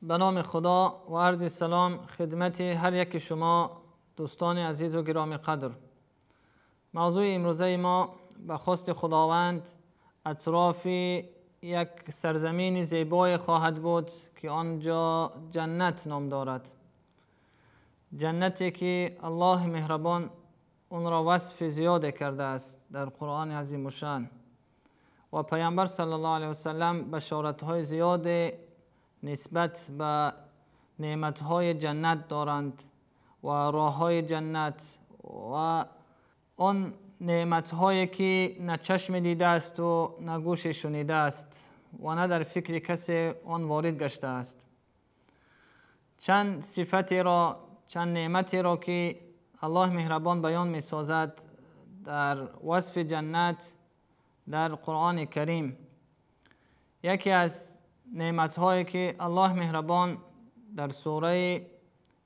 به نام خدا و عرض سلام خدمت هر یک شما دوستان عزیز و گرامی قدر. موضوع امروزه ما به خواست خداوند اطراف یک سرزمین زیبای خواهد بود که آنجا جنت نام دارد. جنتی که الله مهربان اون را وصف زیاد کرده است در قرآن عظیم الشان و پیامبر صلی الله علیه وسلم بشارت های زیاد نسبت به نعمت های جنت دارند و راه های جنت و آن نعمت هایی که نه چشم دیده است و نه گوش شنیده است و نه در فکر کسی آن وارد گشته است. چند صفتی را، چند نعمتی را که الله مهربان بیان می سازد در وصف جنت در قرآن کریم. یکی از نعمت هایی که الله مهربان در سوره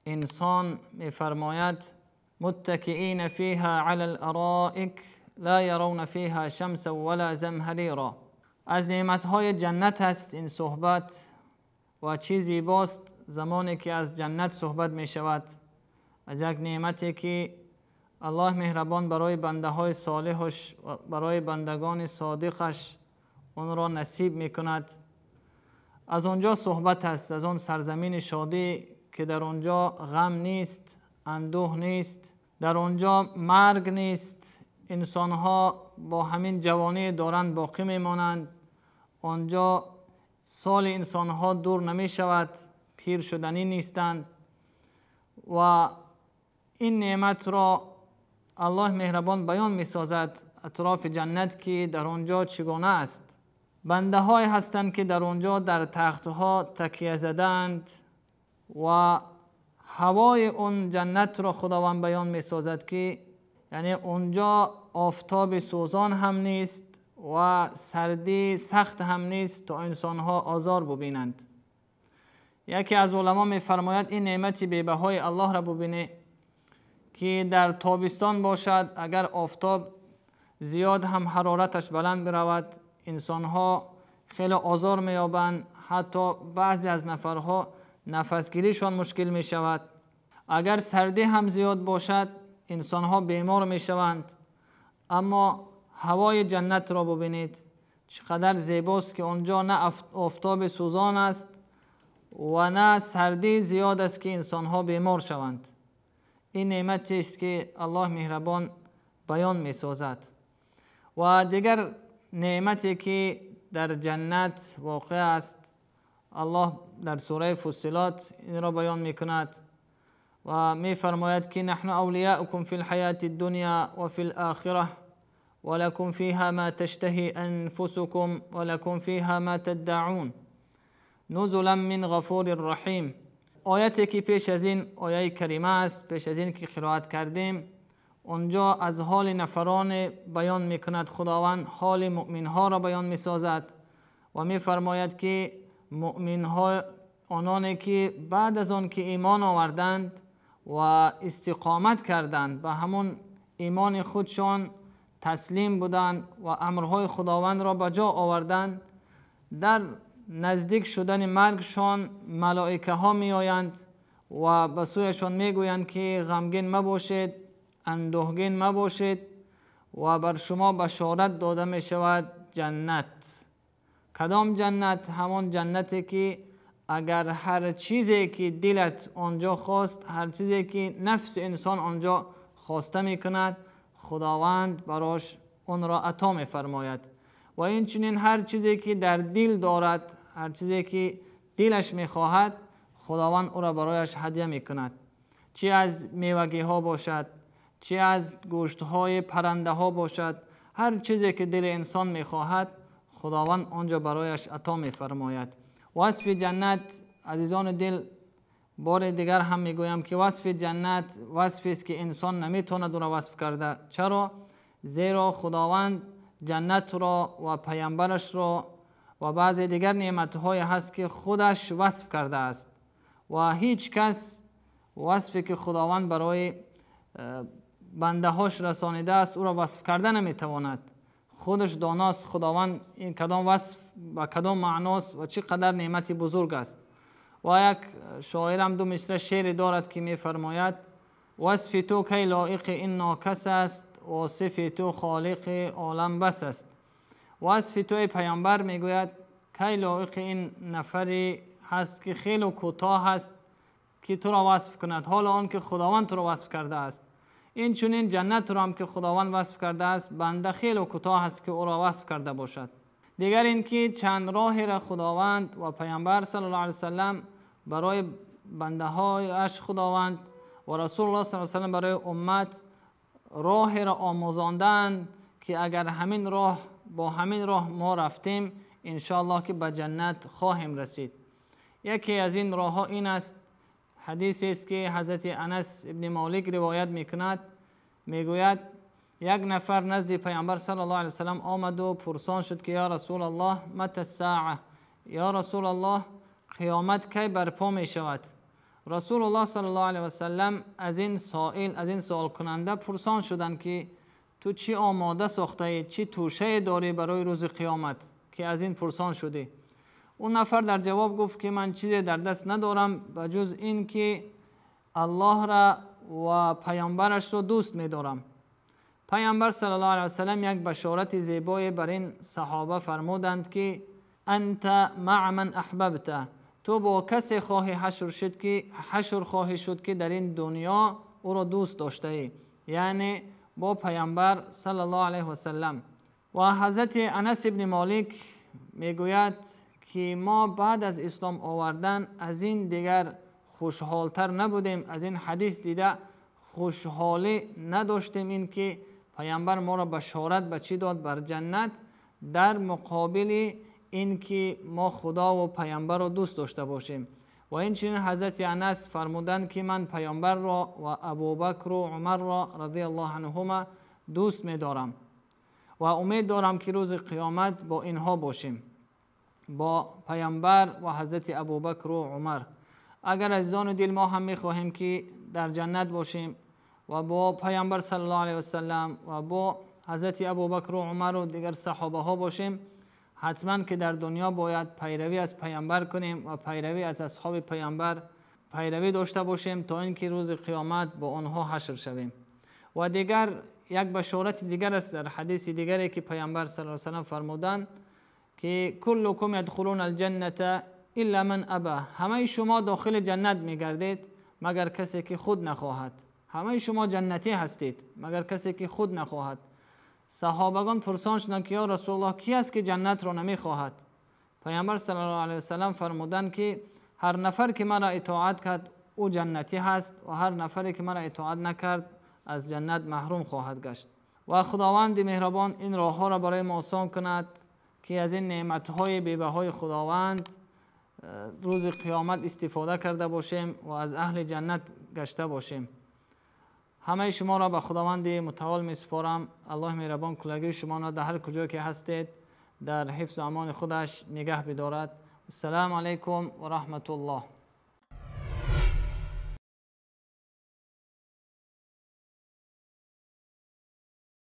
انسان می فرماید: متکئین فیها علی الارائک لا یرون فیها شمسا ولا زمهریرا. از نعمت های جنت است این صحبت و چیزی زیباست زمانی که از جنت صحبت می شود، از یک نعمتی که الله مهربان برای بنده های صالحش، برای بندگان صادقش اون را نصیب می کند. از آنجا صحبت است، از آن سرزمین شادی که در آنجا غم نیست، اندوه نیست، در آنجا مرگ نیست، انسانها با همین جوانی دارند باقی میمانند. آنجا سال انسانها دور نمی شود، پیر شدنی نیستند و این نعمت را الله مهربان بیان می سازد اطراف جنت که در آنجا چگونه است. بنده های هستند که در آنجا در تختها تکیه زدند و هوای اون جنت را خداوند بیان می سازد که یعنی اونجا آفتاب سوزان هم نیست و سردی سخت هم نیست تا انسانها آزار ببینند. یکی از علما می فرماید این نعمت بی‌بهای الله را ببینه که در تابستان باشد، اگر آفتاب زیاد هم حرارتش بلند برود انسانها خیلی آزار می‌یابند، حتی بعضی از نفرها نفسگیریشان مشکل می شود. اگر سردی هم زیاد باشد انسانها بیمار می شوند. اما هوای جنت را ببینید چقدر زیباست که آنجا نه آفتاب سوزان است و نه سردی زیاد است که انسانها بیمار شوند. این نعمتی است که الله مهربان بیان می سازد. و دیگر نعمتی که در جنت واقع است، الله در سوره فصلات این را بیان می کند و می فرماید که نحن اولیاؤکم فی الحیاة الدنیا و فی الآخرة ولکم فیها ما تشتهی انفسکم ولکم فیها ما تدعون نزلا من غفور رحیم. آیتی که پیش از این آیه کریمه است، پیش از این که قرائت کردیم، اونجا از حال نفران بیان می کند خداوند، حال مؤمن ها را بیان می سازد و می فرماید که مؤمن ها آنانی که بعد از آن که ایمان آوردند و استقامت کردند، به همون ایمان خودشان تسلیم بودند و امرهای خداوند را به جا آوردند، در نزدیک شدن مرگشان ملائکه ها می آیند و به سویشان می گویند که غمگین مباشید، اندوهگین مباشید و بر شما بشارت داده می شود جنت. کدام جنت؟ همان جنتی که اگر هر چیزی که دلت آنجا خواست، هر چیزی که نفس انسان آنجا خواسته می کند، خداوند براش اون را عطا می فرماید. و این چنین هر چیزی که در دل دارد، هر چیزی که دلش می خواهد، خداوند او را برایش هدیه می کند. چی از میوگی ها باشد، چی از گوشت های پرنده ها باشد، هر چیزی که دل انسان می خواهد خداوند آنجا برایش عطا می فرماید. وصف جنت عزیزان دل، بار دیگر هم می گویم که وصف جنت وصفی است که انسان نمی تواند او را وصف کرده. چرا؟ زیرا خداوند جنت را و پیامبرش را و بعضی دیگر نعمت‌های هست که خودش وصف کرده است و هیچ کس وصفی که خداوند برای بنده هاش رسانیده است او را وصف کرده نمیتواند. خودش داناست خداوند این کدام وصف و کدام معناست و چه قدر نعمتی بزرگ است. و یک شاعر هم دو مصرع شعر دارد که میفرماید: وصف تو کی لایق این ناکس است، واصف تو خالق عالم بس است. وصف تو ای پیامبر، میگوید، کی لایق این نفری هست که خیلی کوتاه است که تو را وصف کند، حال آن که خداوند تو را وصف کرده است. این چنین جنت را هم که خداوند وصف کرده است، بنده خیلی کوتاه است که او را وصف کرده باشد. دیگر اینکه چند راهی را خداوند و پیامبر صلی الله علیه وسلم برای بنده هایش خداوند و رسول الله صلی الله علیه وسلم برای امت راه را آموزاندند که اگر همین راه با همین راه ما رفتیم، انشاءالله که به جنت خواهیم رسید. یکی از این راه ها این است، حدیثی است که حضرت انس ابن مالک روایت میکند. میگوید یک نفر نزد پیامبر صلی الله علیه وسلم آمد و پرسان شد که یا رسول الله متى الساعه، یا رسول الله قیامت کی برپا می شود؟ رسول الله صلی الله علیه وسلم از این سائل، از این سوال کننده پرسان شدند که تو چی آماده ساخته ای، چی توشه داری برای روز قیامت که از این پرسان شدی؟ اون نفر در جواب گفت که من چیزی در دست ندارم به جز این که الله را و پیامبرش را دوست می دارم. پیامبر صلی الله علیه وسلم یک بشارت زیبای بر این صحابه فرمودند که انت مع من احببت، تو با کسی خواهی حشر شد که حشر خواهی شد که در این دنیا او را دوست داشته ای، یعنی با پیامبر صلی الله علیه وسلم. و حضرت انس ابن مالک میگوید که ما بعد از اسلام آوردن از این دیگر خوشحالتر نبودیم، از این حدیث دیده خوشحالی نداشتیم، این که پیامبر ما را بشارت به چی داد؟ بر جنت، در مقابل اینکه ما خدا و پیامبر را دوست داشته باشیم. و این چنین حضرت انس فرمودند که من پیامبر را و ابوبکر و عمر را رضی الله عنهما دوست می‌دارم و امید دارم که روز قیامت با اینها باشیم، با پیامبر و حضرت ابوبکر و عمر. اگر عزیزان دل ما هم می‌خواهیم که در جنت باشیم و با پیامبر صلی الله علیه وسلم و با حضرت ابوبکر و عمر و دیگر صحابه ها باشیم، حتما که در دنیا باید پیروی از پیامبر کنیم و پیروی از اصحاب پیامبر پیروی داشته باشیم تا اینکه روز قیامت با آنها حشر شویم. و دیگر یک بشارت دیگر است در حدیث دیگری که پیامبر صلی الله علیه وسلم فرمودند که کلکم یدخلون الجنة الا من ابا، همه شما داخل جنت میگردید مگر کسی که خود نخواهد. همه شما جنتی هستید مگر کسی که خود نخواهد. صحابگان پرسان شدند که یا رسول الله کی است که جنت را نمیخواهد؟ پیامبر صلی الله علیه وسلم فرمودند که هر نفر که مرا اطاعت کرد او جنتی هست و هر نفری که مرا اطاعت نکرد از جنت محروم خواهد گشت. و خداوند مهربان این راه ها را برای ما آسان کند که از این نعمت های بی‌بهای خداوند روز قیامت استفاده کرده باشیم و از اهل جنت گشته باشیم. همه شما را به خداوند متعال می سپارم. الله مهربان کلگی شما را در هر کجا که هستید در حفظ امان خودش نگه بدارد. السلام علیکم و رحمت الله.